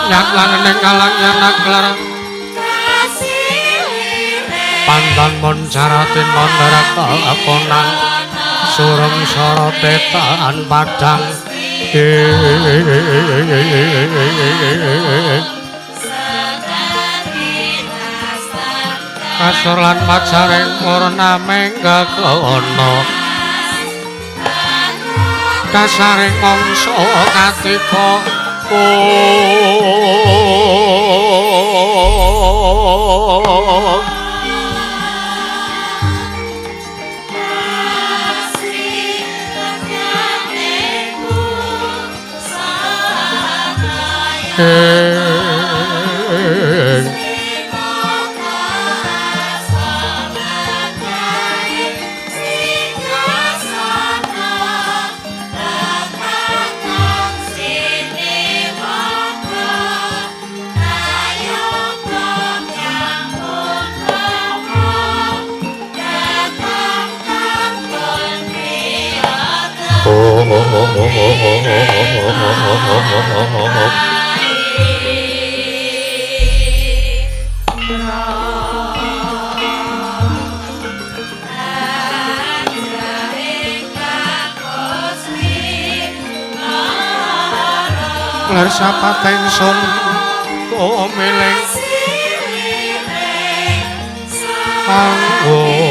Nyak langening kalang yanak lara pandan moncaratin mondarat konang sureng sorote tan padang. Kasur lan pacaring purnaming gegono kasaring mangsa katika. Lar sapa ingsun kumiling anggolate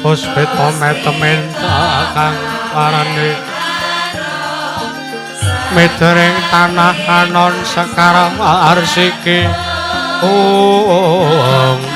puspita metemen kang parane midering tanah anon sekar arsiki ung.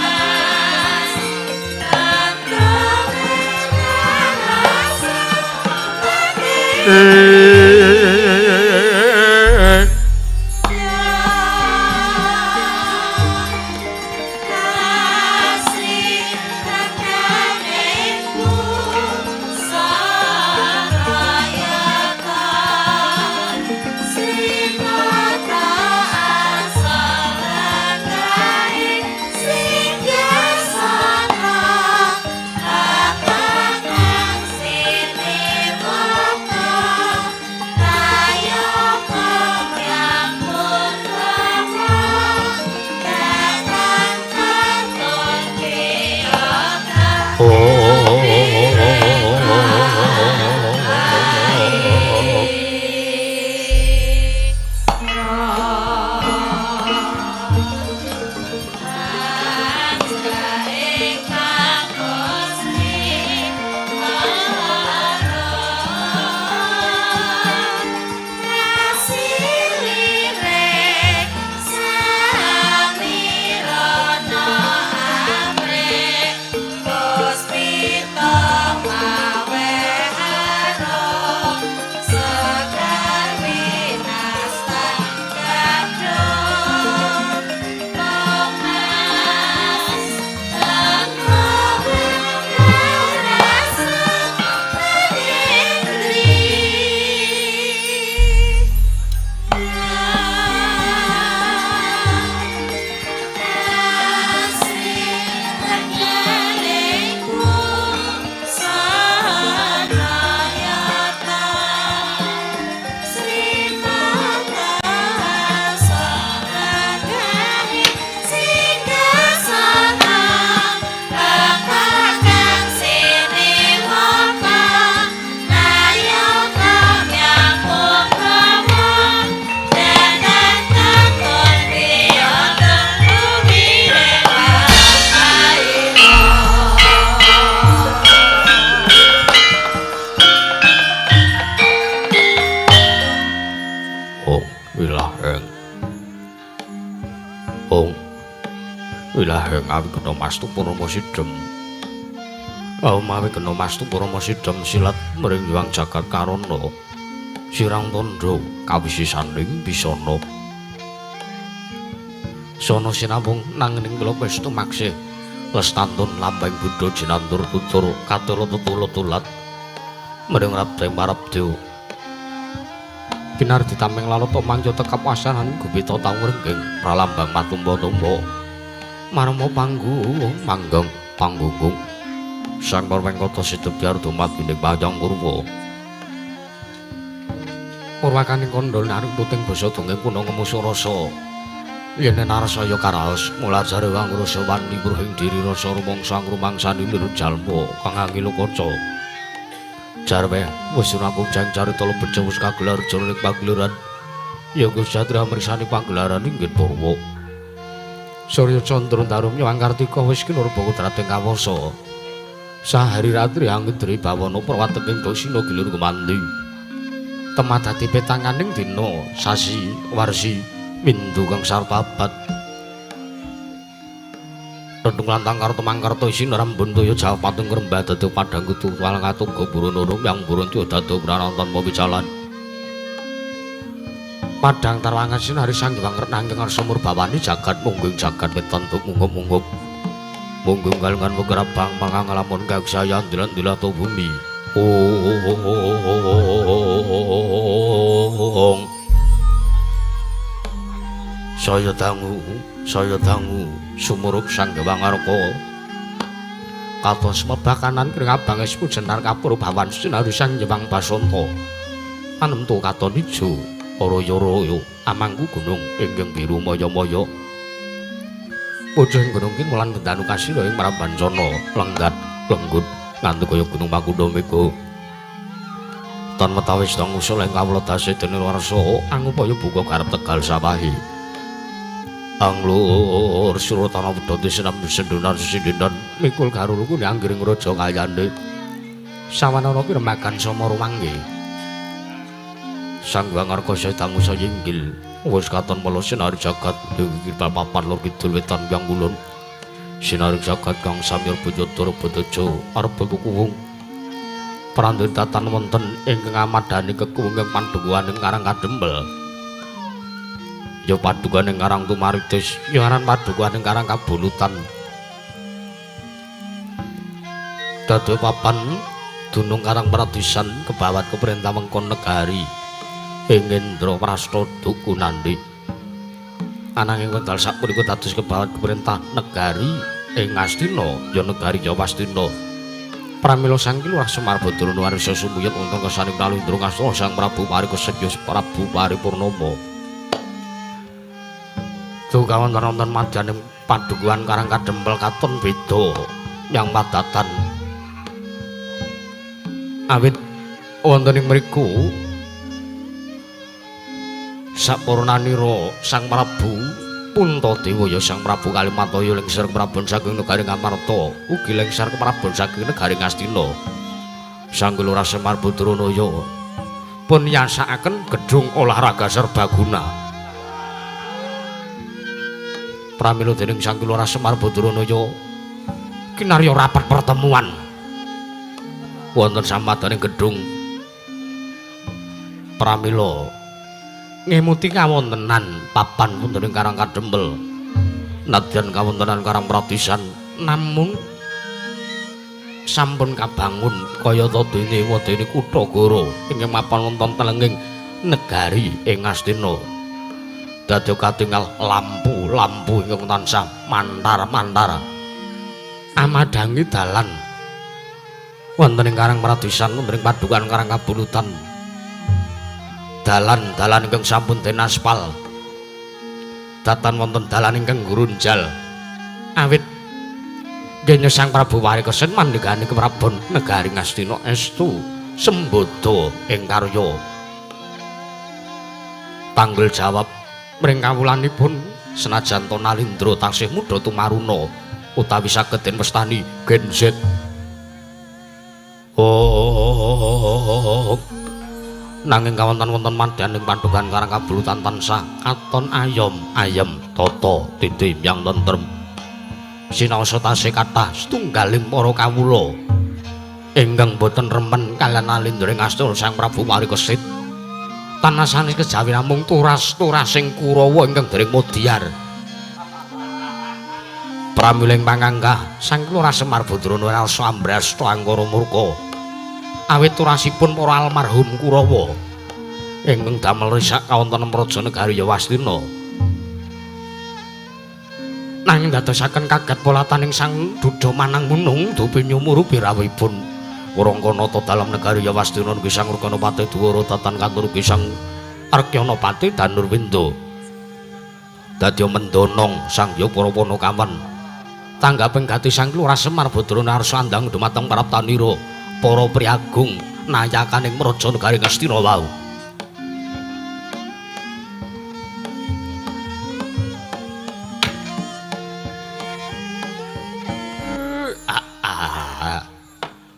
Awi kena mastu Purnomo Sidem. Mawi kena mastu Purnomo Sidem silat mring Hyang Jagat Karana. Sirang tandha kawisisaning bisana. Sono sinambung nanging kula pestu maksih lestantun lambang buddha jinantur tutur katula tutula tulat mring rabdeng marabdya. Kinardi tameng lalata mangja tekap wasanan gupita tangrenggeng pralambang matumba-tumba. Marma panggung manggeng panggunggung sang Parwengkata Sidebyar dumadi ning Wayang Purwa. Purwakaning kandha narik tuting basa dongeng kuna ngemusu rasa. Yen narsaya karaos mulajare wangrasa wani wruhing diri rasa rumangsa ngrumangsani nirut jalma kang angilo kaca. Jarwe wis ora jang carita bejo wis kagelar jroning pagelaran. Ya Gusti Satria mriksani pagelaran inggih Purwa. Surya Candra Darum Hyang Kartika wis kinurba kudrating kawasa. Sahari ratri angedri bawana prawateking dasina gilir gumandi. Temah dadi petanganing dina sasi warsi windu kang sarta abad. Rendung lantang karo temang karta isine rambun toya jawab patung ngrembah dadi padhang kutu walang atungga burono yang burun tiya dadi pranantan tanpa wicalan. Padhang tarwangan sinari Sang Hyang Nanging ngarsa murbawani jagat mungging jagat wetan tuk munggup-munggup. Munggung kalungan wegerabang mangang lamun kaksayan dilan-dilato bumi. Ong. Saya dangu sumurup Sang Hyang Arka. Kados mebakanan kring abang es pujenar kapurbawan sinari Sang Hyang Basanta. Anemtu katon ijo, ora-ora amangku gunung ingkang biru maya-maya. Pucung gunung kimulan bendanu kasira ing Prabancana lenggat lenggut nganti kaya gunung Makunda mega. Tan metawis dang usul ing kawula dase dene warsa angupaya buka garep Tegal sawahi. Anglur surutana wedhate sinambi sendunan sesindenan mikul garulu kuwi anggiring raja kayane. Sawanana piremagan sama rumangge. Sang Hyang Arka dangu saya inggil. Wis katon mela sinari jagat ing papan lor kidul wetan yang kulon. Sinari jagat kang samir bejodor betejo arep kuwung. Prandha tatan wonten ingkang amadani kekuwung ing pandhukuhan ing Karang Kadempel. Ya padukuhan ing Karang Tumaritis, ya aran padukuhan ing Karang Kabulutan. Dadi papan dunung Karang Pradisan kebawat keperintah wengkon negari. Ing Indraprasta Dukunandi. Ananging wekdal sapunika dados kebawat pemerintah negari ing Ngastina ya negari Yawastina. Pramila Sang Ki Lurah Semar Badrana warisa sumuyut wonten kesaning Nalindra Ngastina Sang Prabu Parikesetya Prabu Paripurnama. Duka wonten madyaning padukuhan Karang Kadempel katon beda yang padatan. Awit wonten ing mriku sapurnanira Sang Prabu Puntadewa ya Sang Prabu Kalimataya lengser keprabon saking negari Ngamarta ugi lengser keprabon saking negari Ngastina. Sang Lurah Semar Badranaya pun yasakaken gedung olahraga serbaguna. Pramila dening Sang Lurah Semar Badranaya kinarya rapat pertemuan wonten samadaning gedung. Pramila ngemuti kawontenan papan wonten ing Karang Kadempel nadyan kawontenan Karang Pradisan namun sampun kabangun kayata dene wadene kutha Goro ingkang mapan wonten telenging negari ing Ngastina. Dadi katingal lampu-lampu ingkang tansah mantar-mantar amadhangi dalan wonten ing Karang Pradisan wonten ing padukan Karang Kabulutan. Dalan-dalan ingkang sampun den aspal. Datan wonten dalan ingkang grunjal. Awit genya Sang Prabu Warikesen mandhegani keprabon negari Ngastina estu sembodo ing karya. Tanggel jawab mring kawulanipun senajan to Nalindra taksih mudha tumaruna utawi saged den wastani Gen Z. Oh. Nanging kawonten wonten madyaning padukan Karang Kabulutan tansah katon ayom ayem tata titi yang tentrem. Sinaosa tasih kathah setunggaling para kawula ingkang boten remen kaliyan Nalindra ing Ngastina Sang Prabu Parikesit. Tanasane kejawi namung turas-turasing Kurawa ingkang dereng modhiyar. Pramila ing panganggah Sang Lurah Semar Badrana rasa ambrasta angkara murka. Awit turasipun para almarhum Kurawa ingkang damel risak kawontenan praja negari Yawastina. Nanging dadosaken kaget polataning Sang Duda Manang Munung dupi nyumurupi rawuhipun Warangka nata dalem negari Yawastina nggih Sang Rukana Patih Dwara tatan kantor ugi Sang Arkyana Pati Danurwinda. Dadi mendonong sangya para panakawan. Tanggaping gati sang Lurah Semar Badrana arsa andang dumateng praptanira para priagung nayakaning mraja negari Ngastina wau.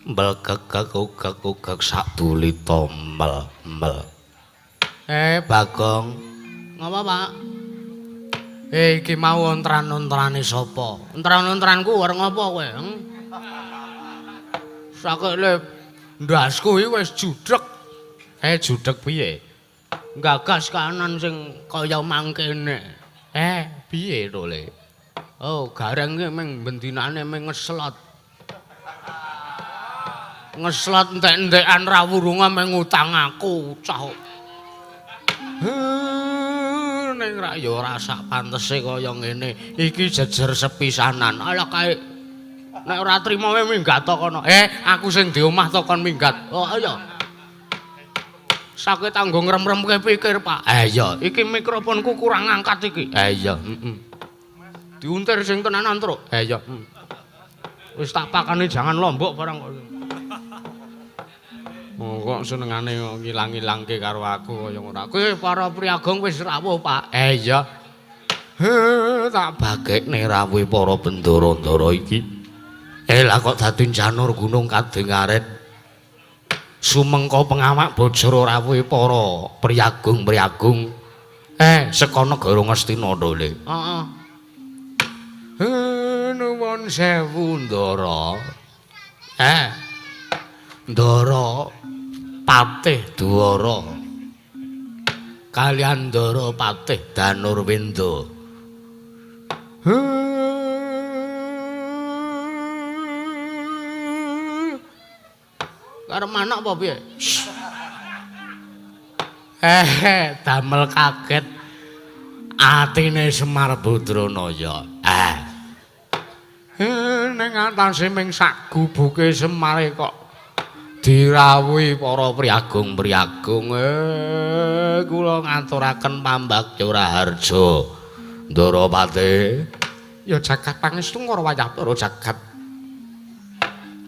Mbelgegeg sak dulita mel mel. Bagong. Ngapa, Pak? Iki mau ontran-ontrane sapa? Ontran-ontranku arep ngapa kowe? Sakele ndasku iki wis judheg. Judheg piye? Gagas kanan sing kaya mangkene. Piye to, Le? Oh, gareng iki ming bendinane ming ngeslot. Ngeslot entek-entekan ra wurunga meng utang aku, cah. Ning ra ya ora sak pantese kaya ngene. Iki jejer sepisanan. Alah kae nek ora trima wae minggat to kono. Aku sing di omah to kon minggat. Oh iya. Sakit tanggo ngrem-remke pikir, Pak. Iya, iki mikrofonku kurang ngangkat iki. Iya, heeh. Diuntir sing tenanan, Truk. Iya. Wis tak pakani jangan lombok barang kok. Oh, kok senengane ngilang-ilangke karo aku kaya ngono. Kowe para priagung wis rawuh, Pak. Iya. Tak bagekne rawuhe para bendara-ndara iki. Lah kok dadi janur gunung kadingaret. Sumengko pengawak bojoro rawuhe para priagung-priagung. Saka negara Ngastina to, Le. Heeh. Nuwun sewu, Ndara. Ndara Patih Dwara kaliyan Ndara Patih Danurwinda. Karep manuk apa piye? Damel kaget atine Semar Badranaya. Ning atase ming sak gubuke Semare kok dirawuhi para priagung-priagung. Kula ngaturaken pambagya raharja Ndara Patih. Ya jagat pangestu ngara wayah para jagat.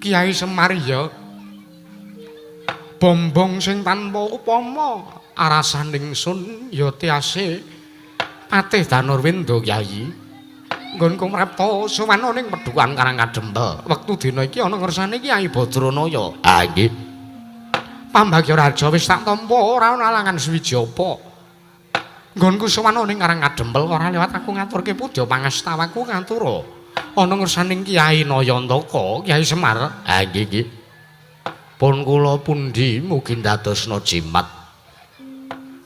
Kiai Semar ya bombong sing tanpa upama arasaning sun ya tiase Patih Danurwinda Kyai. Nggonku mrapta sowan ning Pedhukan Karang Kadempel. Wektu dina iki ana ngersane Kyai Badranaya. Ah nggih. Pambagya raja wis tak tampa ora ana alangan suwiji apa. Nggonku sowan ning Karang Kadempel ora liwat aku ngaturke pudya pangastawaku ngatura. Ana ngersane Kyai Nayantaka, Kyai Semar. Ah nggih nggih. Pun kula pundi mugi ndadosna jimat.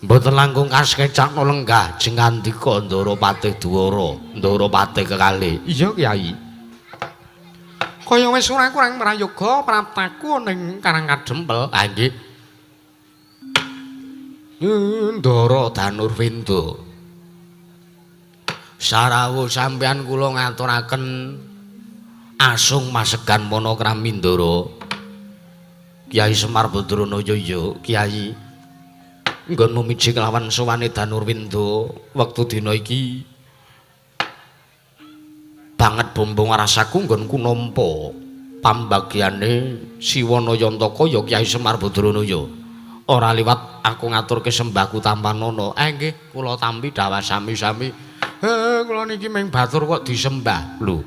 Mboten langkung kaskecakna lenggah jengandika Ndara Patih Dwara, Ndara Patih kekalih. Iya Kyai. Kaya wis ora kurang prayoga praptaku ning Karang Kadempel. Ah nggih. Ndara Danurwinda. Sarawuh sampeyan kula ngaturaken asung masegan manokrami Ndara. Kyai Semar Badranaya ya Kyai. Nggonmu miji kelawan sowane Danurwinda wektu dina iki banget bombong rasaku nggonku nampa pambagyane Siwana Yantaka ya Kyai Semar Badranaya. Ora liwat aku ngaturke sembahku tampanana. Nggih kula tampi dhawah sami-sami. Kula niki ming batur kok disembah. Lho.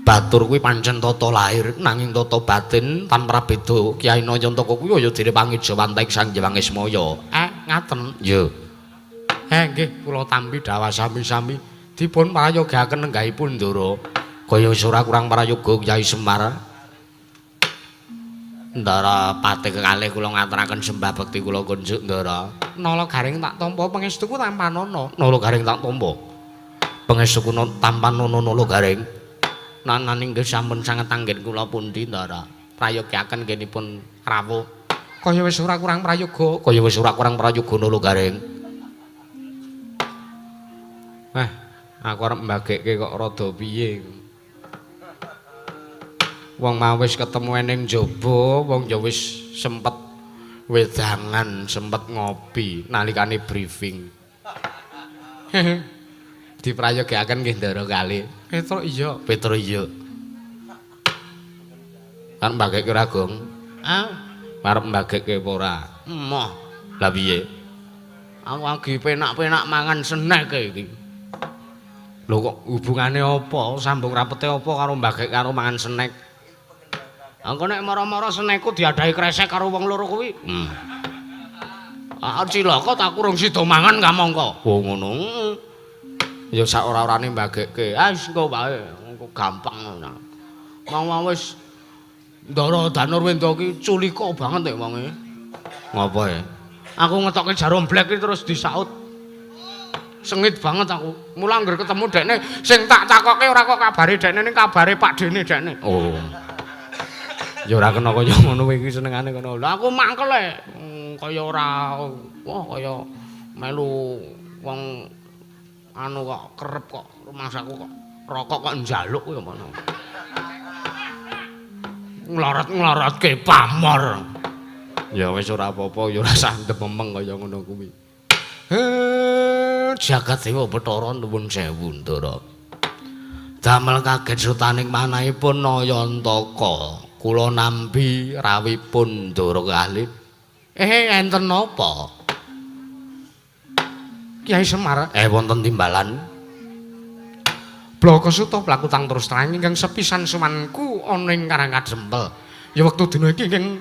Batur kuwi pancen tata lahir nanging tata batin tanpa beda Kyai Nayantaka kuwi ya dene pangejawantaing Sang Hyang Ismaya. Ngaten. Iya. Nggih kula tampi dhawah sami-sami dipun prayogakaken lenggahipun Ndara. Kaya wis ora kurang prayoga Kyai Semar. Ndara Patih kekalih kula ngaturaken sembah bekti kula kunjuk Ndara. Nala garing tak tampa pangestuku tampanana. Nala garing tak tampa. Pangestuku tampanana nala garing. Nananing nggih sampun sanget anggen kula pundi Ndara. Prayogaken nggenipun rawuh. Kaya wis ora kurang prayoga, kaya wis ora kurang prayoga nala garing. Aku arep mbagekke kok rada piye. Wong mau wis ketemu ning njaba, wong ya wis sempet Wedangan sempet ngopi nalikane briefing. Diprayogaken nggih Ndara kali. Petro iya, Petro iya. Kan mbagekke ora, Gong? Ah, arep mbagekke apa ora? Emoh. Lah piye? Aku lagi penak-penak mangan snack iki. Lho kok hubungane apa? Sambung rapete apa karo mbagek karo mangan snack? Engko nek mara-mara snackku diadahi kresek karo wong loro kuwi. Ah cilaka tak urung sida mangan kamangka. Oh ngono. Ya sak ora-orane mbagekke. Ah wis engko wae, engko gampang ngono. Mau wis Ndara Danurwenda ki culika banget nek wonge. Ngopo ya? Aku ngetokke jarum blek iki terus disaut. Sengit banget aku. Mula anggere ketemu dekne sing tak takokke ora kok kabare dekne ning kabare Pak Dene dekne. Oh. Ya ora kena kaya ngono iki senengane kono. Lah aku mangkel e kaya ora wah kaya melu wong anu kok kerep kok rumangsaku kok rokok kok njaluk ya ngono. Nglarat-nglaratke pamor. Ya wis ora apa-apa ya ora sandep memeng kaya ngono kuwi. Jagat Dewa Bathara nuwun sewu Ndara. Damel kaget sutaning manahipun Nayantaka. Kula nampi rawuhipun Ndara Kali. Enten napa? Kyai Semar, wonten timbalan. Blaka Suta plakutang terus terang ingkang sepisan sumanku ana ing Karang Kadempel. Ya wektu dina iki ingkang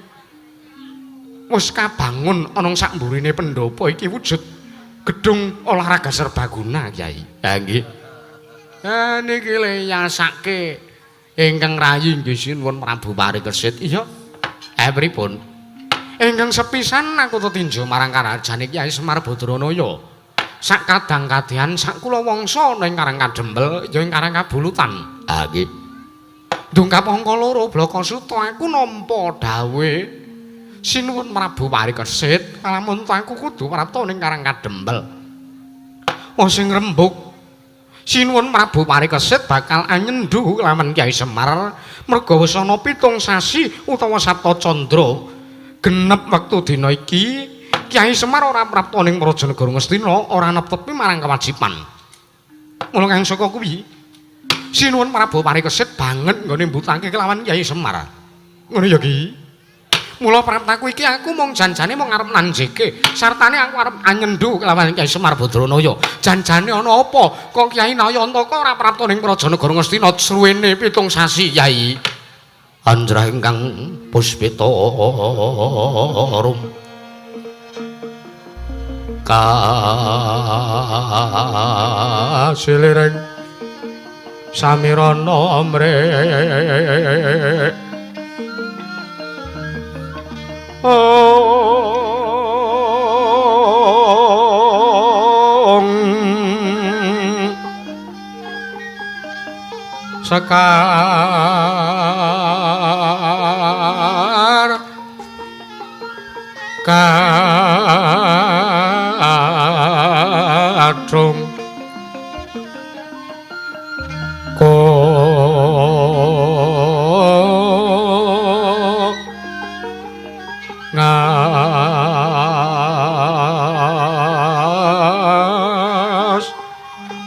wis kabangun ana sak mburine pendopo iki wujud gedung olahraga serbaguna, Kyai. Ha nggih. Niki le yasake ingkang rayi nggih sinuwun Prabu Parikesit. Iya. Pripun? Ingkang sepisan aku tetinju marang karajane Kyai Semar Badranaya. Sak kadang kadean sak kula wangsa ana ing Karang Kadempel ya ing Karang Kabulutan. Ha nggih. Dongkap angka loro Blaka Suta aku nampa dawuhe sinuwun Prabu Parikesit kalamun aku kudu prapta ning Karang Kadempel. Wong sing rembug sinuwun Prabu Parikesit bakal anyendu kelawan Kyai Semar merga wis ana 7 sasi utawa Sapta Candra genep wektu dina iki Kyai Semar ora prapta ning Praja Negara Ngastina ora netepi marang kewajiban. Mula kang saka kuwi sinuwun Prabu Parikesit banget nggone mbutake kelawan Kyai Semar. Ngono ya Ki. Mula praptaku iki aku mung janjane mung arep nanjeke, sartane aku arep anyendu kelawan Kyai Semar Badranaya. Janjane ana apa? Kok Kyai Nayantaka ora prapta ning Praja Negara Ngastina suwene 7 sasi, Kyai. Anjrah ingkang puspita rum. Kasiliring samirana mrek. Ong sekar kadung ko ngas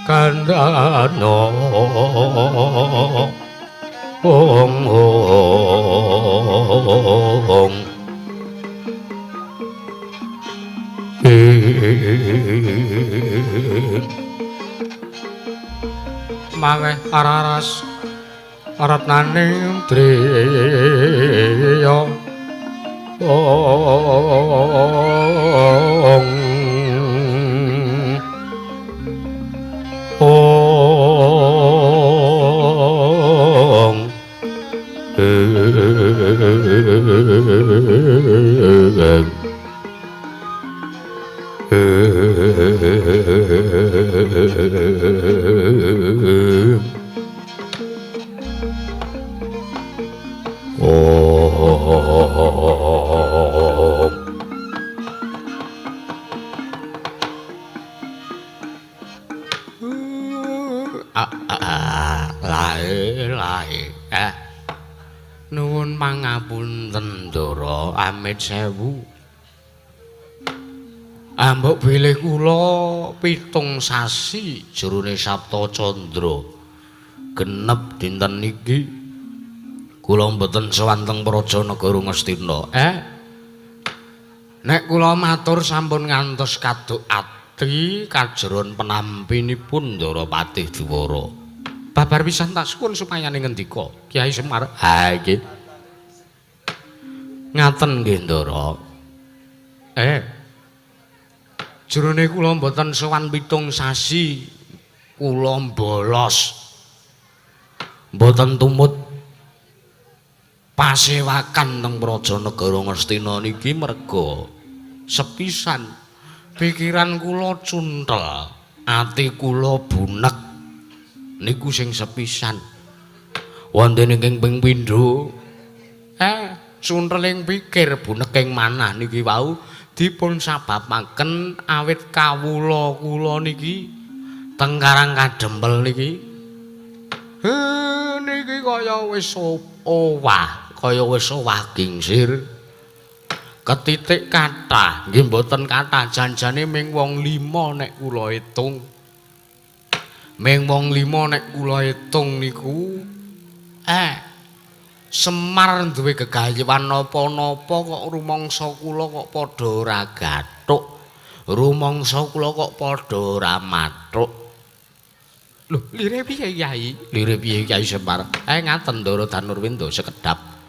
kandhano ong ong mangeh araras ratnaning driya ong ong Nuwun pangapunten Ndara, amit sewu. Ambok bilih kula 7 sasi jerone Sapta Candra. Genep dinten niki kula mboten sowan teng Praja Negara Ngastina. Nek kula matur sampun ngantos kaduk ati kajeron penampinipun Ndara Patih Dwara. Babar pisan tak suwun supayane ngendika Kyai Semar. Ha nggih. Ngaten nggih Ndara. Jerone kula mboten sowan 7 sasi, kula bolos. Mboten tumut pasewakan teng Praja Negara Ngastina niki merga sepisan pikiran kula cuntel, ati kula bunek niku sing sepisan. Wonten ingkang ping pindho cunteling pikir buneking manah niki wau dipun sababaken awit kawula kula niki teng Karang Kadempel niki. Niki kaya wis owah, kaya wis owah gingsir. Ketitik kathah, nggih mboten kathah, janjane ming wong 5 nek kula etung. Ming wong 5 nek kula etung niku Semar duwe gegayuhan napa-napa kok rumangsa kula kok padha ora gathuk. Rumangsa kula kok padha ora mathuk. Lho, lire piye Kyai? Lire piye Kyai Semar? Ngaten Ndara Danurwinda sekedhap.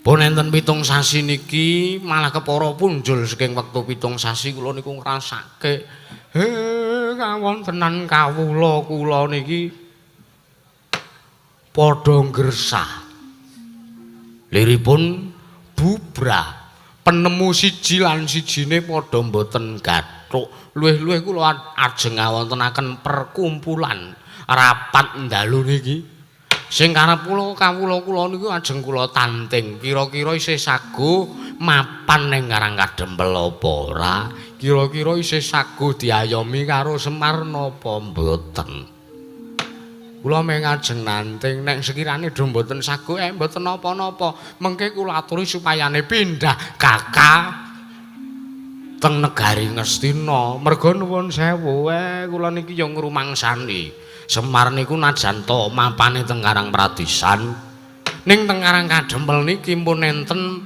Pun enten 7 sasi niki malah kepara punjul saking wektu 7 sasi kula niku ngrasake kawontenan kawula kula niki padha ngresah. Liripun bubrah penemu siji lan sijine padha mboten gathuk. Luwih-luwih kula ajeng ngawontenaken perkumpulan rapat ndalu niki. Sing karep kula kawula kula niku ajeng kula tanting. Kira-kira isih sago mapan ning Karang Kadempel apa ora? Kira-kira isih sago diayomi karo Semar napa mboten? Kula mung ajeng nanting nek sekirane do mboten sago mboten napa-napa. Mengke kula aturi supayane pindah kakak teng negari Ngastina. Merga nuwun sewu kula niki ya ngrumangsani. Semar niku najan to mapane teng Karang Pradisan, ning teng Karang Kadempel niki pun enten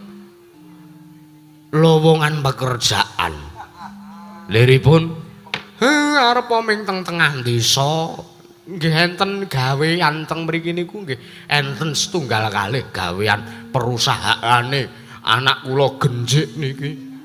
lowongan pekerjaan. Liripun arep ming teng tengah desa nggih enten gawean teng mriki niku nggih enten setunggal kalih gawean perusahaane anak kula Genjik niki.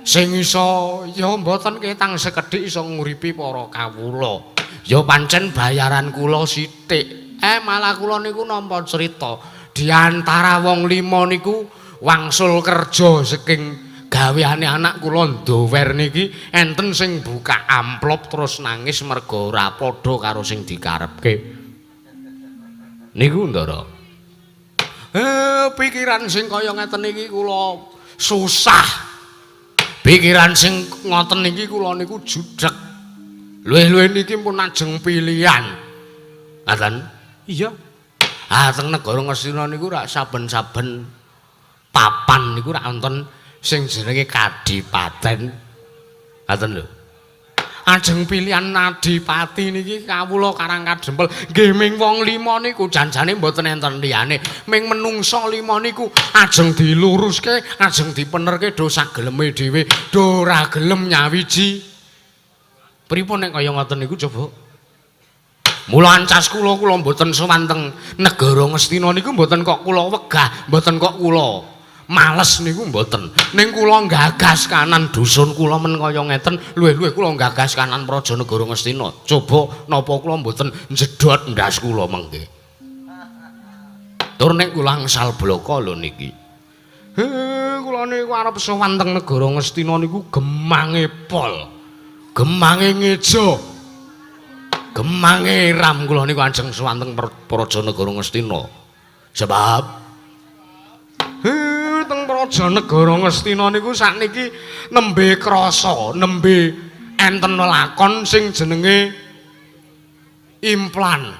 Sing iso ya mboten ketang sekedhik iso nguripi para kawula. Ya pancen bayaran kula sithik. Malah kula niku nampa crita di antara wong 5 niku wangsul kerja saking gaweane anak kula ndower niki enten sing buka amplop terus nangis merga ora padha karo sing dikarepke. Niku Ndara. Pikiran sing kaya ngeten iki kula susah. Pikiran sing ngoten niki kula niku judheg. Luwih-luwih niki pun ajeng pilihan. Ngaten? Iya. Ah teng negara Ngastina niku rak saben-saben papan niku rak wonten sing jenenge kadipaten. Ngaten lho. Ajeng pilihan adipati niki kawula Karang Kadempel nggih ming wong 5 niku janjane mboten enten liyane. Ming menungsa 5 niku ajeng diluruske, ajeng dipenerke do sageleme dhewe, do ora gelem nyawiji. Pripun nek kaya ngoten niku coba? Mula ancas kula kula mboten sowan teng negara Ngastina niku mboten kok kula wegah, mboten kok kula males niku mboten. Ning kula gagas kanan dusun kula men kaya ngeten, luwih-luwih kula gagas kanan Praja Negara Ngastina. Coba napa kula mboten njedhot ndas kula mengke. Tur nek kula angsal blaka lho niki. Kula niku arep sowan teng negara Ngastina niku gemange pol. Gemange ngejo. Gemange ram kula niku ajeng sowan teng Praja Negara Ngastina. Sebab teng Praja Negara Ngastina niku sakniki nembe krasa, nembe enten lakon sing jenenge implan.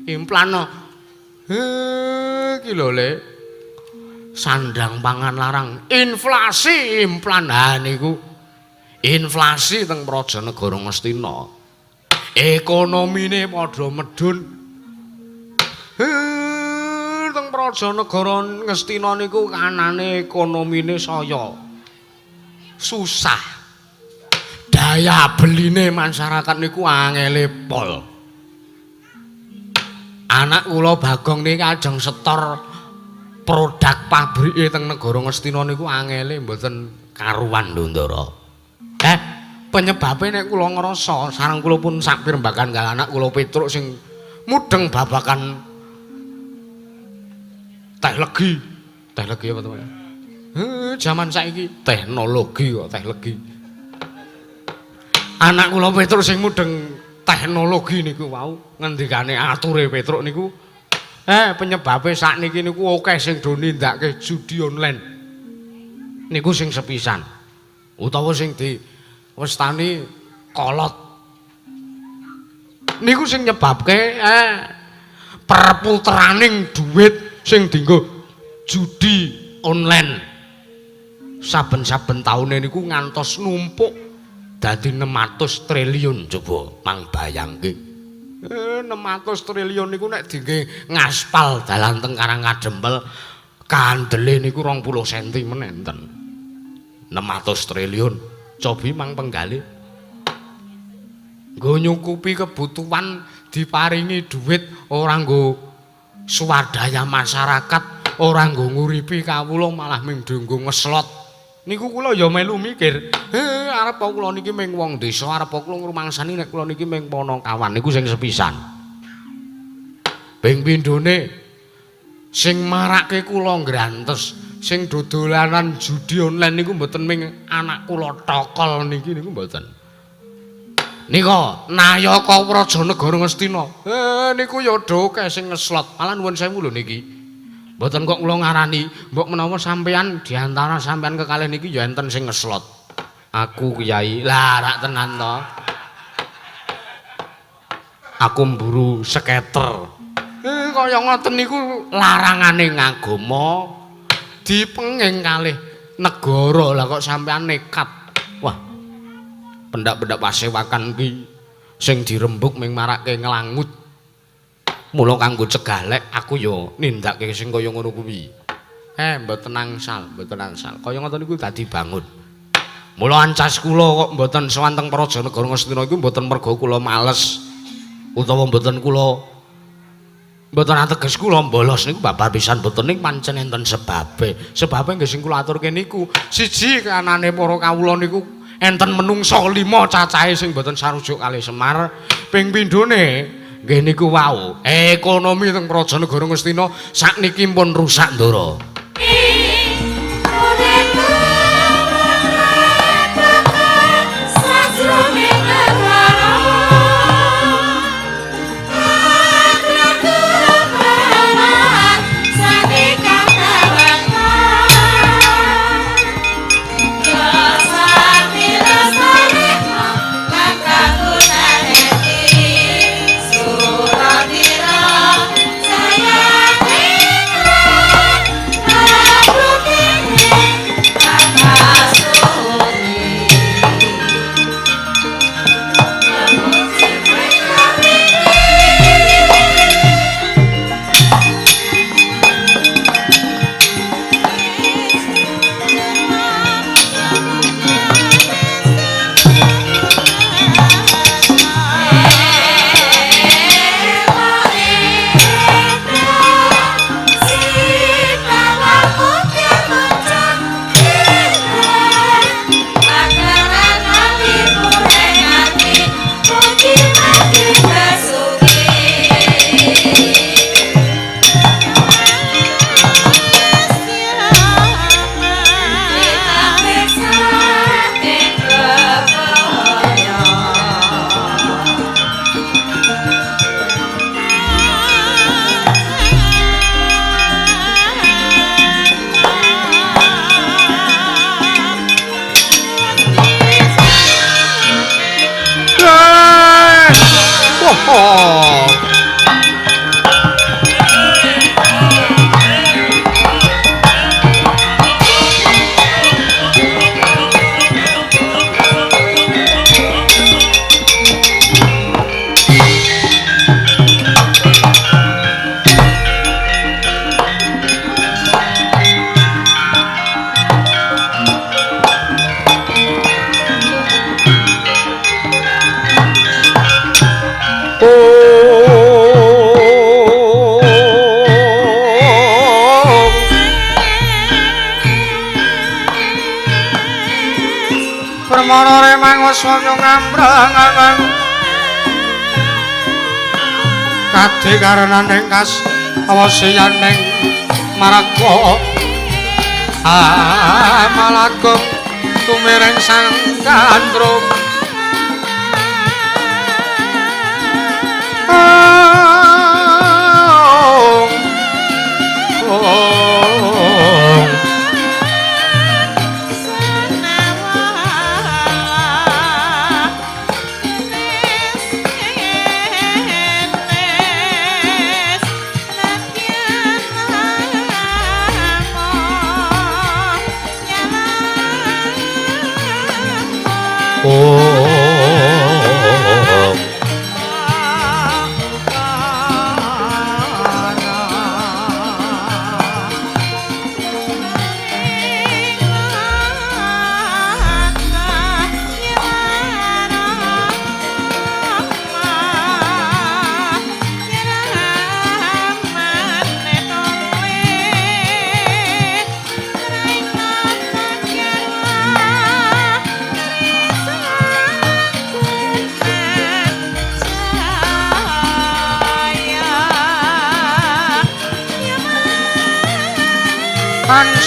Implan. Iki lho Le. Sandang pangan larang, inflasi implan ha niku. Inflasi teng praja negara Ngastina. Ekonomine padha medhun. Teng praja negara Ngastina niku kanane ekonomine saya susah. Daya beline masyarakat niku angele pol. Anak kula Bagong niki ajeng setor produk pabrike teng negara Ngastina niku angele mboten karuan lho Ndara. Penyebabe nek kula ngrasa sareng kula pun sak pirembagan karo anak kula Petruk sing mudheng babagan teh legi. Teh legi apa to, Pak? Jaman saiki teknologi kok teh legi. Anak kula Petruk sing mudheng teknologi niku wau ngendikane ature Petruk niku penyebabe sakniki niku akeh sing do nindakake judi online. Niku sing sepisan. Utawa sing diwestani kolot. Niku sing nyebabke perputeraning duit sing dienggo judi online. Saben-saben taune niku ngantos numpuk dadi 600 triliun, coba mang bayangke. 600 triliun niku nek dingge ngaspal dalan teng Karang Kadempel kandele niku 20 cm menen. 600 triliun. Cobi mang penggalih. Nggo nyukupi kebutuhan diparingi duit ora nggo swadaya masyarakat, ora nggo nguripi kawula malah ming nggo ngeslot. Niku kula ya melu mikir, arep kula niki ming wong desa, arep kula ngrumangsani nek kula niki ming panakawan niku sing sepisan. Ping pindhone sing marake kula nggrantes, sing dodolanan judi online niku mboten ming anak kula tokol niki niku mboten. Nika nayaka praja negara Ngastina. Niku ya do akeh sing ngeslot. Malah nuwun sewu lho niki. Mboten kok kula ngarani, mbok menawa sampean diantara sampean kekalih niki ya enten sing ngeslot. Aku Kyai, lah rak tenan to. Aku mburu scatter. Kaya ngoten niku larangane ngagama dipenging kalih negara, lah kok sampean nekat. Wah. Pendak-pendak pasewakan ki sing dirembug ming marake nglangut. Mula kanggo cegah lek aku ya nindakake sing kaya ngono kuwi. Mboten angsal, mboten angsal. Kaya ngoten niku dadi bangun. Mula ancas kula kok mboten sowan teng praja negara Ngastina iku mboten merga kula males utawa mboten kula mboten ateges kula bolos niku babar pisan mboten, ning pancen enten sebabe. Sebabe nggih sing kula aturke niku. Siji, kanane para kawula niku enten menungsa 5 cacahe sing mboten sarujuk kalih Semar. Ping pindhone nggih niku wau, ekonomi teng praja negara Ngastina sakniki pun rusak, Ndara. Permana remang waswanya ngambrang kadi karenaning kas awasiyaning maraga amalagung tumireng sang gandrung.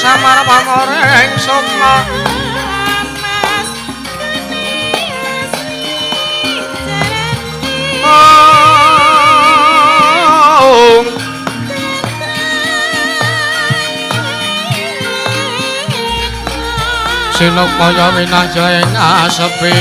Samar pamoreng sukma sinupaya winahya ing asepi.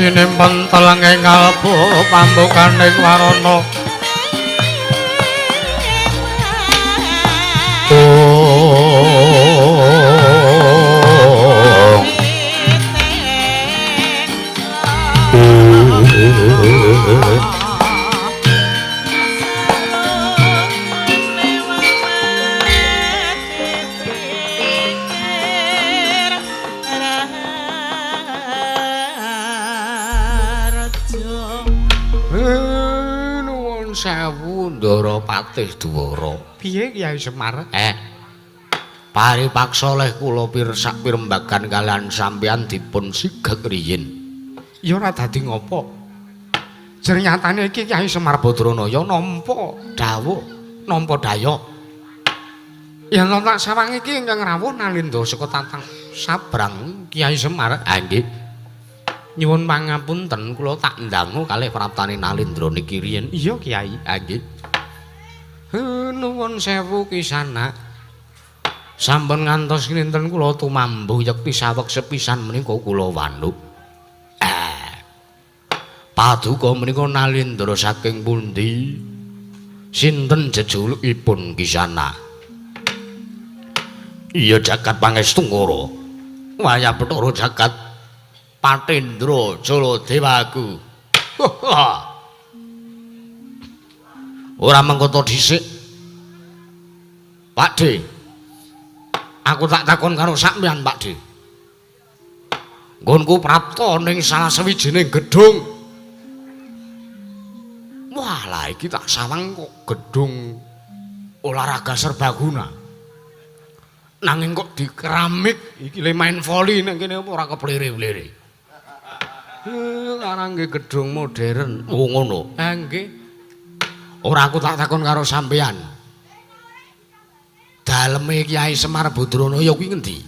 Sinimpen telenging kalbu pambukaning warana. Ndara Patih Dwara. Piye Kyai Semar? Paripaksa leh kula pirsak pirembagan kalian sampeyan dipun sigek riyin. Ya ora dadi ngopo. Jernyatane iki Kyai Semar Badranaya nampa dawuh, nampa daya. Yen tak sawang iki ingkang rawuh Nalindra saka Tatang Sabrang Kyai Semar. Ha nggih. Nyuwun pangapunten kula tak ndangu kalih praptane Nalindra niki riyin. Iya Kyai. Ha nggih. Nuwun sewu kisana. Sampun ngantos kinten kula tumambuh yekti saweg sepisan menika kula wanuk. Paduka menika Nalindra saking pundi? Sinten jejulukipun kisana? Iya jagat pangestu ngara. Wayah Bathara jagat Patendra Jaladewaku. Ora mengkoto dhisik. Pakde. Aku tak takon karo sampeyan, Pakde. Nggonku prapta ning salah sawijining gedung. Wah, lah iki tak sawang kok gedung olahraga serbaguna. Nanging kok di keramik iki le main voli nang kene apa ora keplire-plire. Arang nggih gedung modern. Oh ngono. Ha nggih. Ora aku tak takon karo sampeyan. Daleme Kyai Semar Badranaya kuwi ngendi?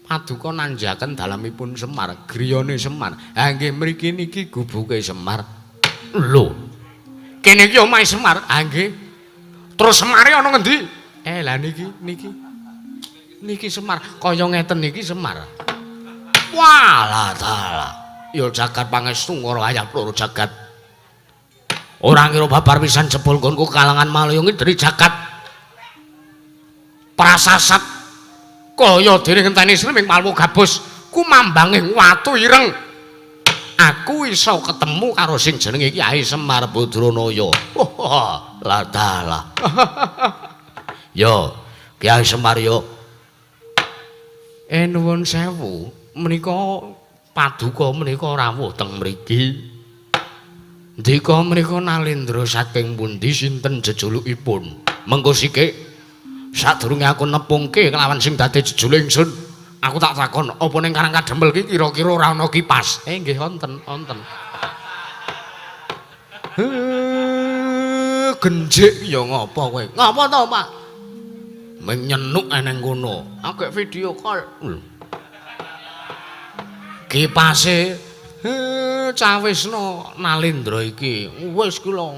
Paduka nanjaken dalemipun Semar, griyane Semar. Ha nggih mriki niki gubuke Semar. Lho. Kene iki omahe Semar. Ha nggih. Terus Semare ana ngendi? Lah niki niki. Niki Semar, kaya ngeten niki Semar. Walah dalah. Ya jagat pangestu ngara ayah loro jagat. Ora ngira babar pisan jebul nggonku kalangan malaya ngidri jagat. Prasasat kaya dene ngenteni sreming palwo gabus kumambanging watu ireng. Aku iso ketemu karo sing jenenge Kyai Semar Badranaya. Lah dalah. Yo, Kyai Semar yo. Nuwun sewu, menika paduka menika rawuh teng mriki. Ndika menika Nalendra saking pundi sinten jejulukipun? Mengko sike sadurunge aku nepungke kelawan sing dadi jejuluk ingsun, aku tak takon, apa ning Karang Kadempel iki kira-kira ora ana kipas? Nggih wonten, wonten. Genjik ya ngapa kowe? Ngapa to, Pak? Meng nyenuk eneng kono. Agek video call. Kipase cawisno Nalendra iki. Wis kula.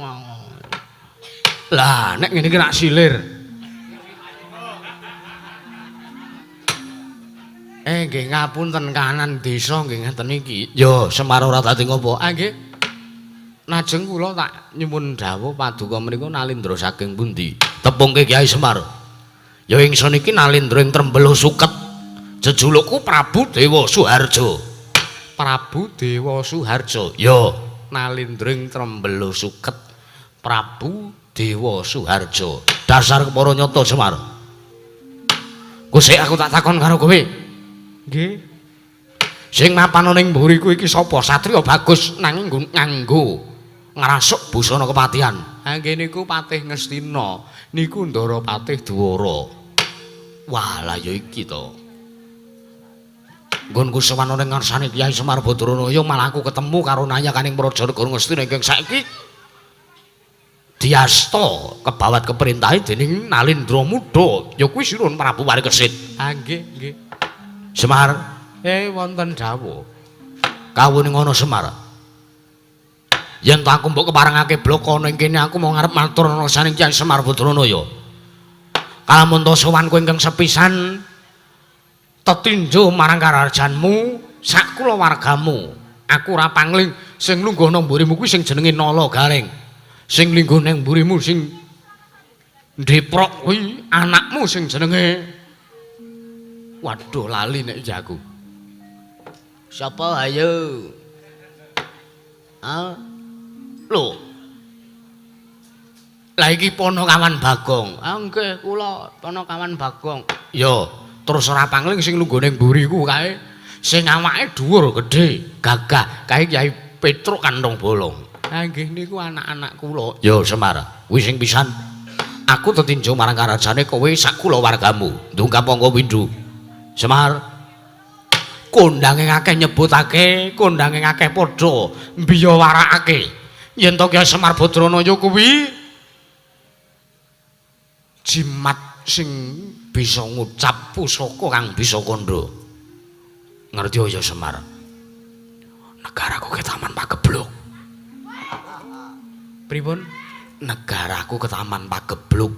Lah nek ngene iki rak silir. Nggih ngapunten kanan desa nggih ngeten iki. Ya Semar ora dadi ngopo? Ah nggih. Najeng kula tak nyuwun dawuh paduka menika Nalendra saking pundi? Tepungke Kyai Semar. Ya ingsun iki Nalendra ing Trembelo Suket. Jejulukku Prabu Dewa Suharja. Prabu Dewa Suharja. Ya, Nalendra ing Trembelo Suket. Prabu Dewa Suharja. Dasar kepara nyata Semar. Kusik aku tak takon karo kowe. Nggih. Sing mapan ning mburiku iki sapa? Satriya bagus nanging nganggo ngrasuk busana kepatihan. Ha nggih niku Patih Ngastina, niku Ndara Patih Dwara. Wah, lah ya iki to. Nggonku sowan ning ngarsane Kyai Semar Badranaya malah aku ketemu karo nayakaning Praja Negara Ngastina ingkang saiki diasta kebawat keperintahe dening Nalendra Muda, ya kuwi Sinuhun Prabu Parikesit. Ha nggih, nggih. Semar, wonten dawuh. Kawune ngono Semar. Yen ta aku mbok keparengake bloko ning kene aku mau ngarep matur saning Kyai Semar Badranaya. Kalamun ta sowanku ingkang sepisan tetinju marang karajanmu sak kulawargamu. Aku ora pangling sing lungguh nang mburimu kuwi sing jenenge Nala Gareng. Sing lungguh nang mburimu sing ndeprok kuwi anakmu sing jenenge waduh lali nek iki aku. Sapa ayo? Ah. Lho. Lah iki Ponokawan Bagong. Ah nggih kula Ponokawan Bagong. Ya, terus ora pangling sing lungguh ning mburiku kae sing awake dhuwur gedhe, gagah kae Kyai Petruk Kantong Bolong. Ah nggih niku anak-anak kula. Ya Semar, kuwi sing pisan. Aku tetinju marang karajane kowe sak kulawargamu. Ndungkap angka pindho. Semar, kondange akeh nyebutake, kondange akeh padha mbiyawarakake. Yen to Kyai Semar Badranaya kuwi jimat sing bisa ngucap pusaka kang bisa kandha. Ngerti ya Semar? Negaraku ketaman pagebluk. Pripun? Negaraku ketaman pagebluk.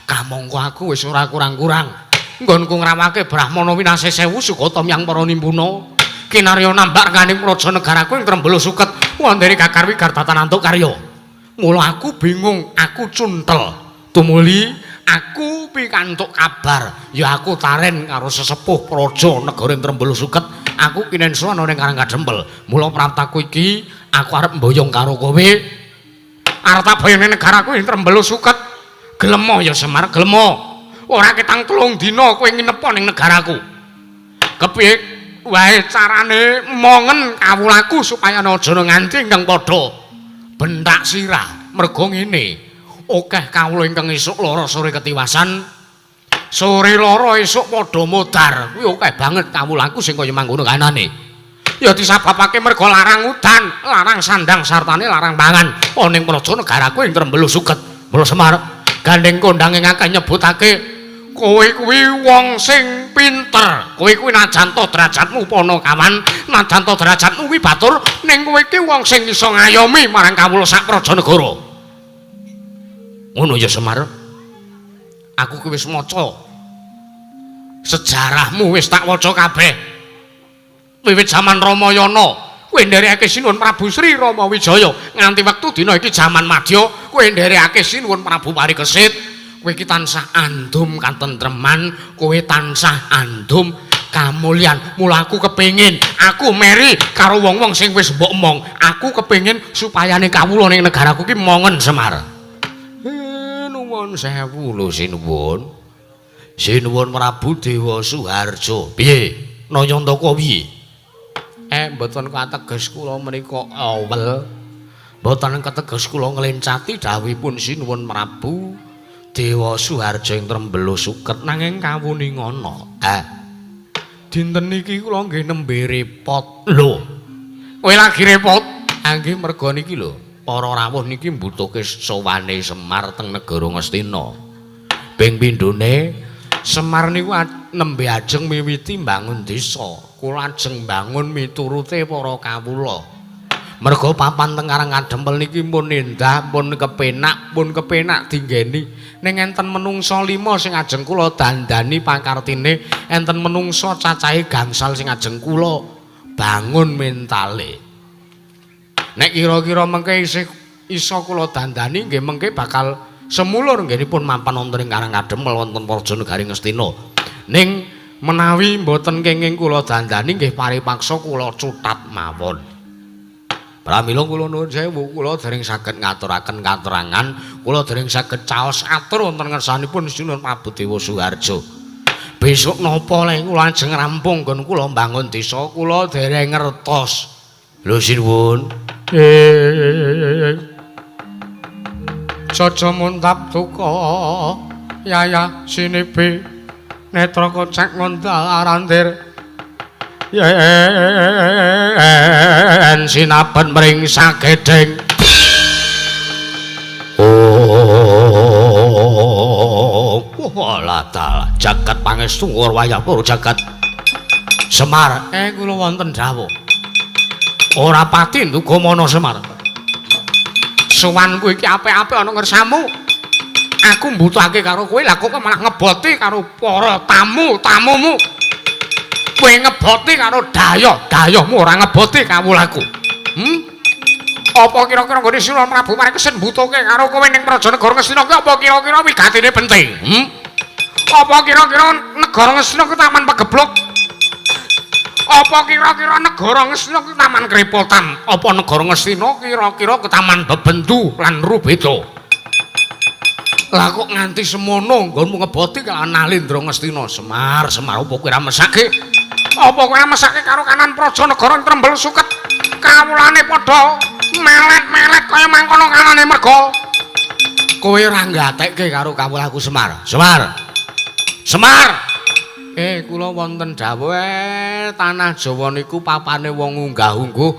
Kamangka aku wis ora kurang-kurang. Nggonku ngrawake Brahmana winasih sewu sukata myang para nimpuna. Kinarya nambak rekaning praja negaraku ing Trembolo Suket wondene Kakar Wigar tatan antuk karya. Mula aku bingung, aku cuntel. Tumuli aku pikantuk kabar, ya aku taren karo sesepuh praja negara ing Trembolo Suket, aku kinen sowan ning Karang Kadempel. Mula praptaku iki aku arep mboyong karo kowe. Arep tak boyong ning negaraku ing Trembolo Suket. Gelemo ya Semar, gelemo. Ora ketang 3 dina kowe nginepo ning negaraku. Kepiye wae carane mongen kawulaku supaya aja nganti ingkang padha bentak sirah. Merga ngene, akeh kawula ingkang esuk lara sore ketiwasan, sore lara esuk padha modar. Kuwi akeh banget kawulaku sing kaya mangkono kanane. Ya disababake merga larang udan, larang sandang sartane larang pangan ana ning praja negaraku ing Trembolo Suket. Mula Semar, gandeng kondange akeh nyebutake kowe kuwi wong sing pinter. Kowe kuwi najan to derajatmu Ponokawan, najan to derajatmu kuwi batur, ning kowe iki wong sing iso ngayomi marang kawula sak praja negara. Ngono ya Semar. Aku kuwi wis maca sejarahmu, wis tak waca kabeh. Wiwit jaman Ramayana, kowe nderekake Sinuhun Prabu Sri Rama Wijaya nganti wektu dina iki jaman Madya, kowe nderekake Sinuhun Prabu Parikesit. Kowe iki tansah andum katentreman, kowe tansah andum kamulyan. Mula aku kepengin, aku meri karo wong-wong sing wis mbok omong. Aku kepengin supayane kawula ning negaraku ki mongen Semar. Nuwun sewu lho sinuwun. Sinuwun Prabu Dewa Suharja. Piye? Nayantaka piye? Mboten kateges kula menika awel. Mboten keteges kula nglencati dawuhipun Sinuwun Prabu Dewa Suharja ing Trembelo Suket nanging kawuningana. Dinten niki kula nggih nembe repot. Lho. Kowe lagi repot? Nggih merga niki lho, para rawuh niki mbutuhke sowane Semar teng negara Ngastina. Ping pindhone Semar niku nembe ajeng miwiti mbangun desa. Kula ajeng mbangun miturute para kawula. Merga papan teng Karang Kadempel niki pun endah, pun kepenak dinggeni. Ning enten menungsa 5 sing ajeng kula dandani pakartine, enten menungsa cacahe gangsal sing ajeng kula bangun mentale. Nek kira-kira mengke isih iso kula dandani nggih mengke bakal semulur nggenipun mapan wonten ing Karang Kadempel wonten Praja Negari Ngastina. Ning menawi mboten kenging kula dandani nggih paripaksa kula cutat mawon. Pramila kula nuwun sewu, kula dereng saged ngaturaken katerangan, kula dereng saged caos atur wonten ngersanipun Sinuwun Prabu Dewa Suharja. Besok napa le kula ajeng rampung nggon kula mbangun desa, kula dereng ngertos. Lho sinuwun. Caca muntap duka yaya sinibi netra kocek ngondal arandir yen sinaben mring sagedheng. Oh, walah dalah jagat pangestu wayah pura jagat Semar. Kula wonten dawuh. Ora pati nduga mana Semar. Sowanku iki apik-apik ana ngersamu. Aku mbutuhake karo kowe, lah kok malah ngeboti karo para tamu-tamumu. Kowe ngeboti karo dayoh-dayohmu, ora ngeboti kawulaku. Apa kira-kira nggone Sinuwun Prabu Parikesit mbutuhke karo kowe ning Praja Negara Ngastina ki apa kira-kira wigatine penting? Apa kira-kira negara Ngastina ki taman pegeblok? Apa kira-kira negara Ngastina ki taman krepotan? Apa negara Ngastina kira-kira ke taman bebendu lan rubeda? Lah kok nganti semono nggonmu ngeboti karo Nalendra Ngastina? Semar, Semar, apa kowe ora mesake? Apa kowe ora mesake karo kanan Praja Negara Trembel Suket? Kawulane padha melet-melet kaya mangkono kanane merga kowe ora nggatekke karo kawulaku Semar. Semar. Semar. Kula wonten dawuh, tanah Jawa niku papane wong unggah-ungguh,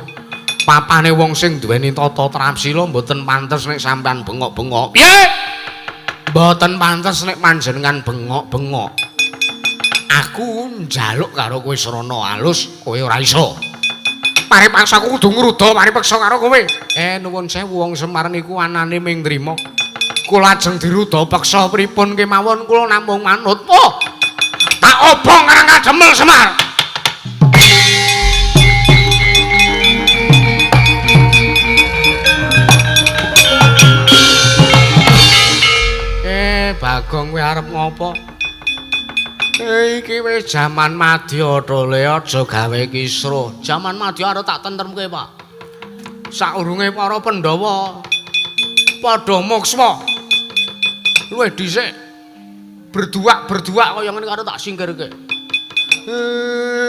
papane wong sing duweni tata trapsila, mboten pantes nek sampean bengok-bengok. Piye? Mboten pantes nek panjenengan bengok-bengok. Aku njaluk karo kowe srana alus, kowe ora iso. Paripaksa aku kudu ngruda paripaksa karo kowe. Nuwun sewu, wong Semar niku anane ming nrima. Kula ajeng diruda peksa pripun kemawon kula namung manut. Oh. Tak obong Karang Kadempel Semar. Bagong kowe arep ngopo? Iki wis jaman madya tole, aja gawe kisruh. Jaman madya arep tak tentremke, Pak. Saurunge para Pandhawa padha moksma. Luwih dhisik berduak-berduak kaya ngene karo tak singkirke.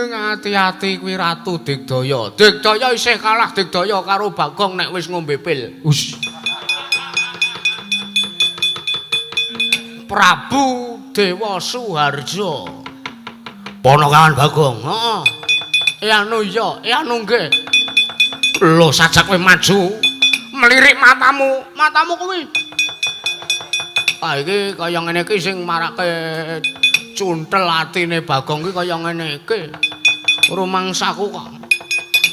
Ati-ati kuwi Ratu Digdaya. Digdaya isih kalah Digdaya karo Bagong nek wis ngombe pil. Hus. Prabu Dewa Suharja. Ponokawan Bagong. Heeh. Anu iya, anu nggih. Lho sajak kowe maju, melirik matamu, matamu kuwi. Ah iki kaya ngene iki sing marake cuntel atine Bagong iki kaya ngene iki. Rumangsaku kok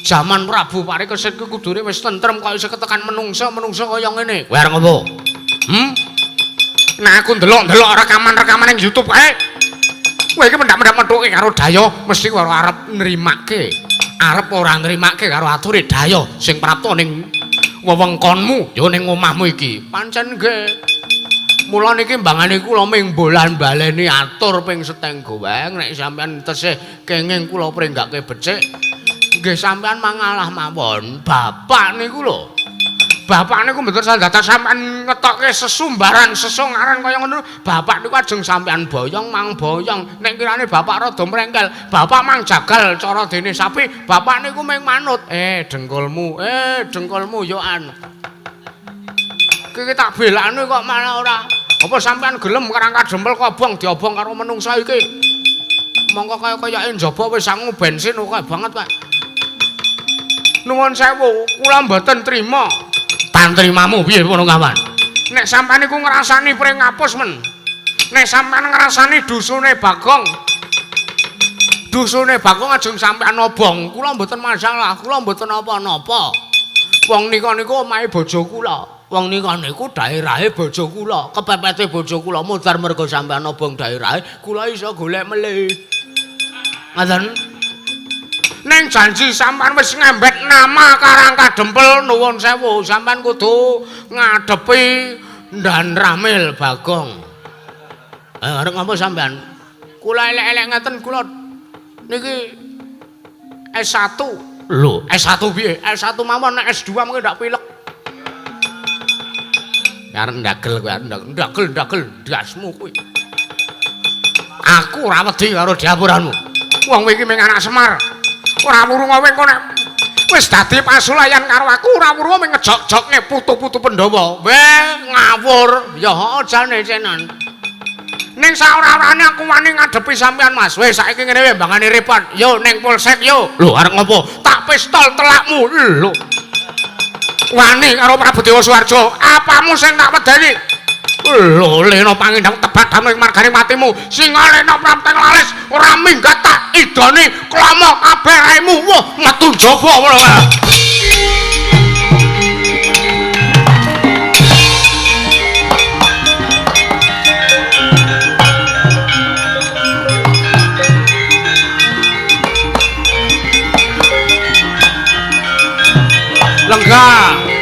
jaman Prabu Parikesit ki kudune wis tentrem kok isih ketekan menungsa-menungsa kaya ngene. Kowe arep ngopo? Nah aku ndelok-ndelok rekaman-rekaman ning YouTube kae. Kowe iki mendak-mendak methuke karo dayoh mesti kowe ora arep nrimake. Arep ora nrimake karo ature dayoh sing prapta ning wewengkonmu, ya ning omahmu iki. Pancen nggih. Mula niki mbangane kula ming bolan-baleni atur ping seteng goweng nek sampean tesih kenging kula pringgake becik nggih sampean mangalah mawon. Bapak niku lho. Bapak niku mboten dadak sampean ngetokke sesumbaran sesongaran kaya ngono. Bapak niku ajeng sampean boyong mang boyong. Nek kirane bapak rada mrengkel, bapak mang jagal cara dene sapi, bapak niku ming manut. Dengkulmu, dengkulmu yo an. Iki tak belakne kok malah ora. Apa sampean gelem Karang Kadempel kobong diobong karo menungsa iki? Mongko kaya-kayake njaba wis sangu bensin akeh banget, Pak. Nuwun sewu, kula mboten trima. Pantrimamu piye ngono kawan? Nek sampean iku ngrasani pring ngapus men. Nek sampean ngrasani dusune Bagong. Dusune Bagong ajeng sampean obong, kula mboten masalah, kula mboten napa-napa. Wong nika niku omahe bojo kula. Wong nika niku daerahe bojo kula, kepepete bojo kula mudhar mergo sampean obong daerahe, kula iso golek melih. Ngoten. Ning janji sampean wis ngembet nama Karang Kadempel, nuwun sewu, sampean kudu ngadepi Ndan Ramil Bagong. Arep ngapa sampean? Kula elek-elek ngeten kula niki S1. Lho, S1 piye? S1 mawon nek S2 mungkin ndak pilek. Arep ndagel kowe, ndagel ndagel ndasmu kuwi. Aku ora wedi karo diapuranmu. Wong kowe iki mung anak Semar. Ora wurung kowe engko nek wis dadi pasulayan karo aku ora wurung mung ngejok-jokne putu-putu Pandhawa. Weh, ngawur. Ya heeh jane cenan. Ning saora-orane aku wani ngadepi sampean, Mas. Wis saiki ngene wae mbangane repot. Yo ning polsek yo. Lho arep ngopo? Tak pistol telakmu. Lho. Wani karo Prabu Dewa Suwarjo. Apamu sing tak wedeni? Lho, lena pangindang tebak damel margane matimu. Singa lena prapteng laris ora minggat tak idoni klomo kabeh raimu. Wah, metu njaba ngono kae. Lenggah.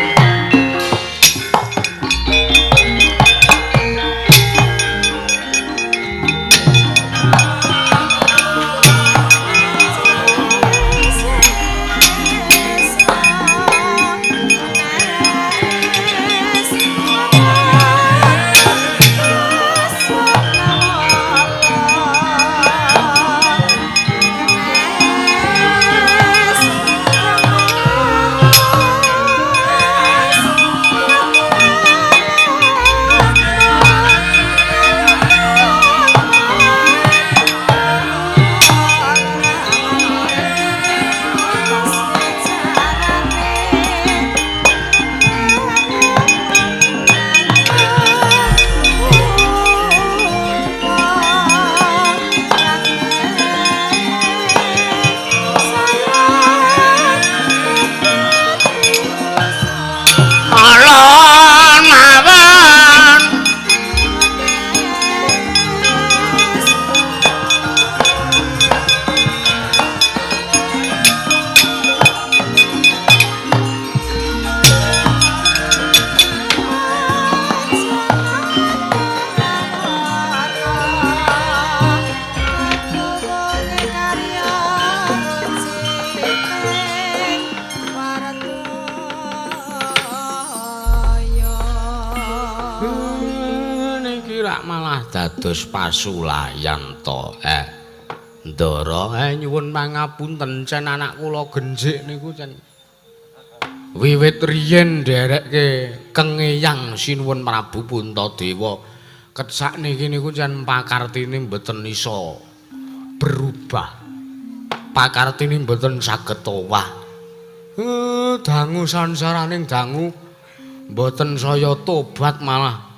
Dados pasulayan to. Ndara, nyuwun pangapunten cen anak kula genjik niku cen. Wiwit riyen nderekke kengeyang Sinuwun Prabu Puntadewa. Ket sakniki niku cen pakartine mboten iso berubah. Pakartine mboten saged owah. Dangu sansaraning dangu mboten saya tobat malah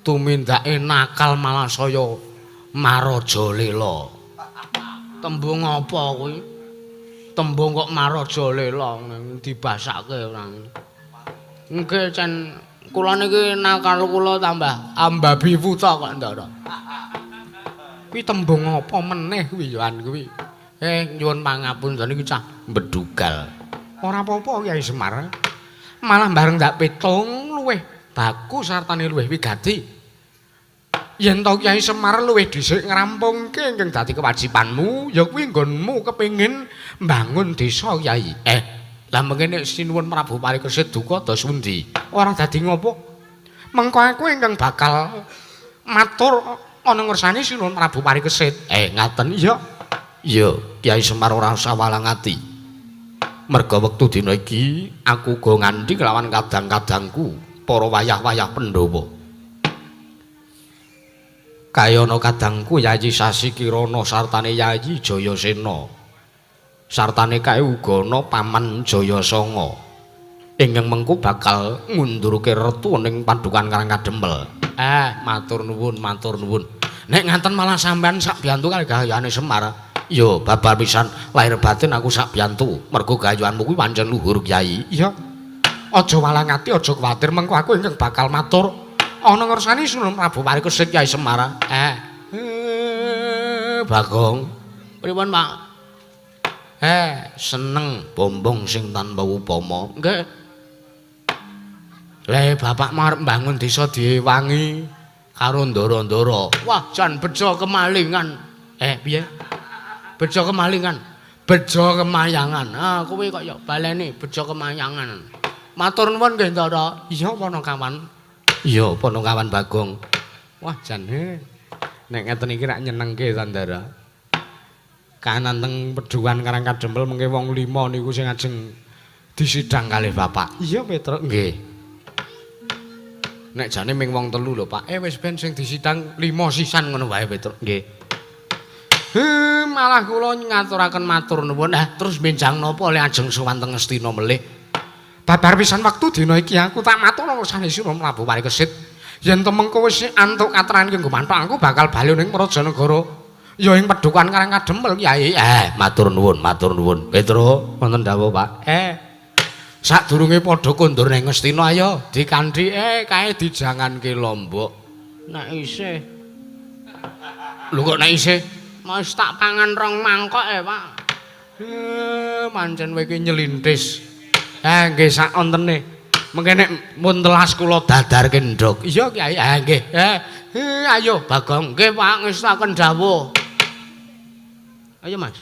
tumindake nakal malah saya marajalela. Tembung apa kuwi? Tembung kok marajalela dibasake ora. Nggih cen kula niki nakal kula tambah ambabi wuta kok Ndara. Kuwi tembung apa meneh kuwi yo an kuwi. Nyuwun pangapunten iki cah mbedugal. Ora apa-apa Kyai Semar. Malah bareng ndak pitung luwih baku sartane luwih wigati. Yen to Kyai Semar luwih dhisik ngrampungke ingkang dadi kewajibanmu, ya kuwi nggonmu kepengin mbangun desa Kyai. Lah mengene Sinuwun Prabu Parikesit duka dos pundi? Ora dadi ngopo. Mengko aku ingkang bakal matur ana ngersane Sinuwun Prabu Parikesit. Ngaten iya. Iya, Kyai Semar ora usah walang ati. Merga wektu dina iki aku uga ngandhi kelawan kadang-kadangku. para wayah-wayah Pandhawa. Kayana kadangku Yayi Sasikirana sartane Yayi Jayasena. Sartane kae uga ana Paman Jayasanga. Ingkang mengko bakal ngundurke retu ning Padukan Karang Kadempel. Matur nuwun, matur nuwun. Nek ngaten malah sampean sak biyantu kali gayane Semar. Iya, babar pisan lahir batin aku sak biyantu. Mergo gayuanmu kuwi pancen luhur, Kyai. Iya. Aja walang ati, aja kuwatir, mengko aku ingkang bakal matur. Ana ngersani Sunan Prabu Parikesit Kyai Semar. Bagong. Pripun, Pak? Seneng bombong sing tanpa upama. Nggih. Le bapak arep mbangun desa diwangi karo ndara-ndara. Wah, jan bejo kemalingan. Piye? Bejo kemalingan. Bejo kemayangan. Ah, kowe kok ya baleni bejo kemayangan. Matur nuwun nggih, Ndara. Iya, Panakawan. Iya, Panakawan Bagong. Wah, jan nek ngeten iki rak nyenengke ta, Ndara. Kanan teng Pedhuwan Karang Kadempel mengke wong 5 niku sing ajeng disidang kalih bapak. Iya, Petruk. Nggih. Nek jane ming wong 3 lho, Pak. Wis ben sing disidang 5 sisan ngono wae, Petruk. Nggih. Malah kula ngaturaken matur nuwun. Terus benjang napa le ajeng sowan teng Ngastina melih? Babar pisan wektu dina iki aku tak matur ursane Sunan Prabu Parikesit. Yen to mengko wis antuk katrangan ki nggo manthok aku bakal bali ning Prajanegara. Ya ing Padukan Karang Kadempel, Kyai. Matur nuwun, matur nuwun. Petruk, wonten dawuh, Pak. Sadurunge padha kondur ning Ngastina ayo dikanthi kae dijanganke lombok. Nek isih. Lho kok nek isih? Mas tak pangan rong mangkok Pak. Pancen kowe iki nyelintis. Nggih sak ontene. Mengke nek mun telas kula dadarke ndhog. Iya, Kyai. Nggih. Ayo Bagong. Nggih, Pak, ngestaken dawuh. Ayo, Mas.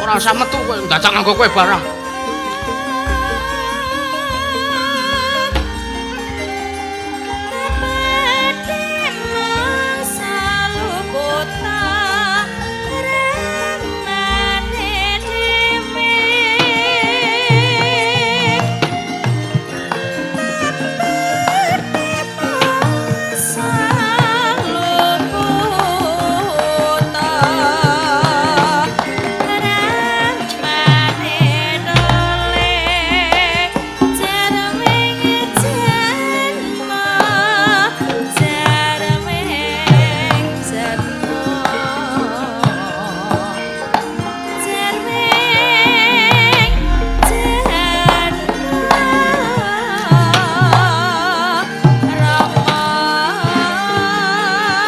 Ora usah metu kowe, dadak nganggo kowe barang.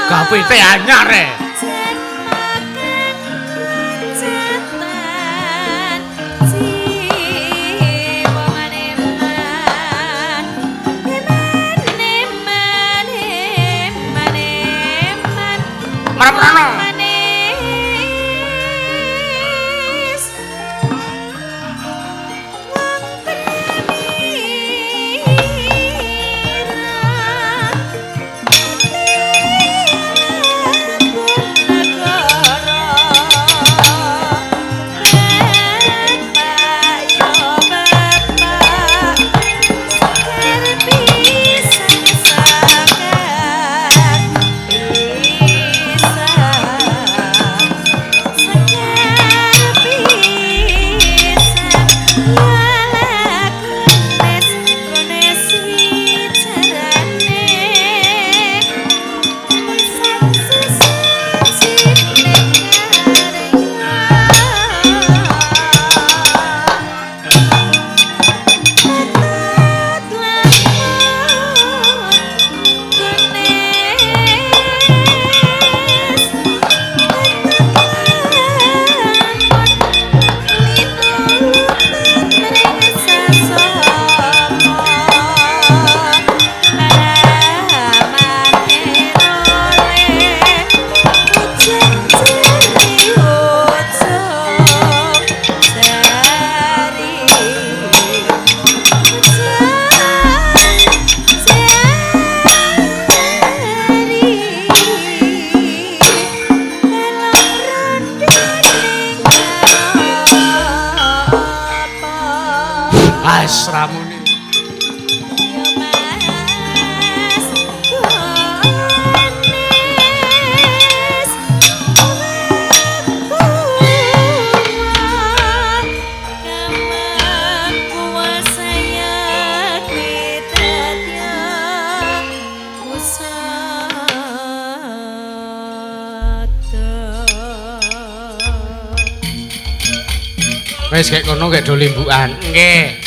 Kapite anyar e. Marep rono. Sramune. Mas Gones Wis kek kono kek do limbukan. Nggih.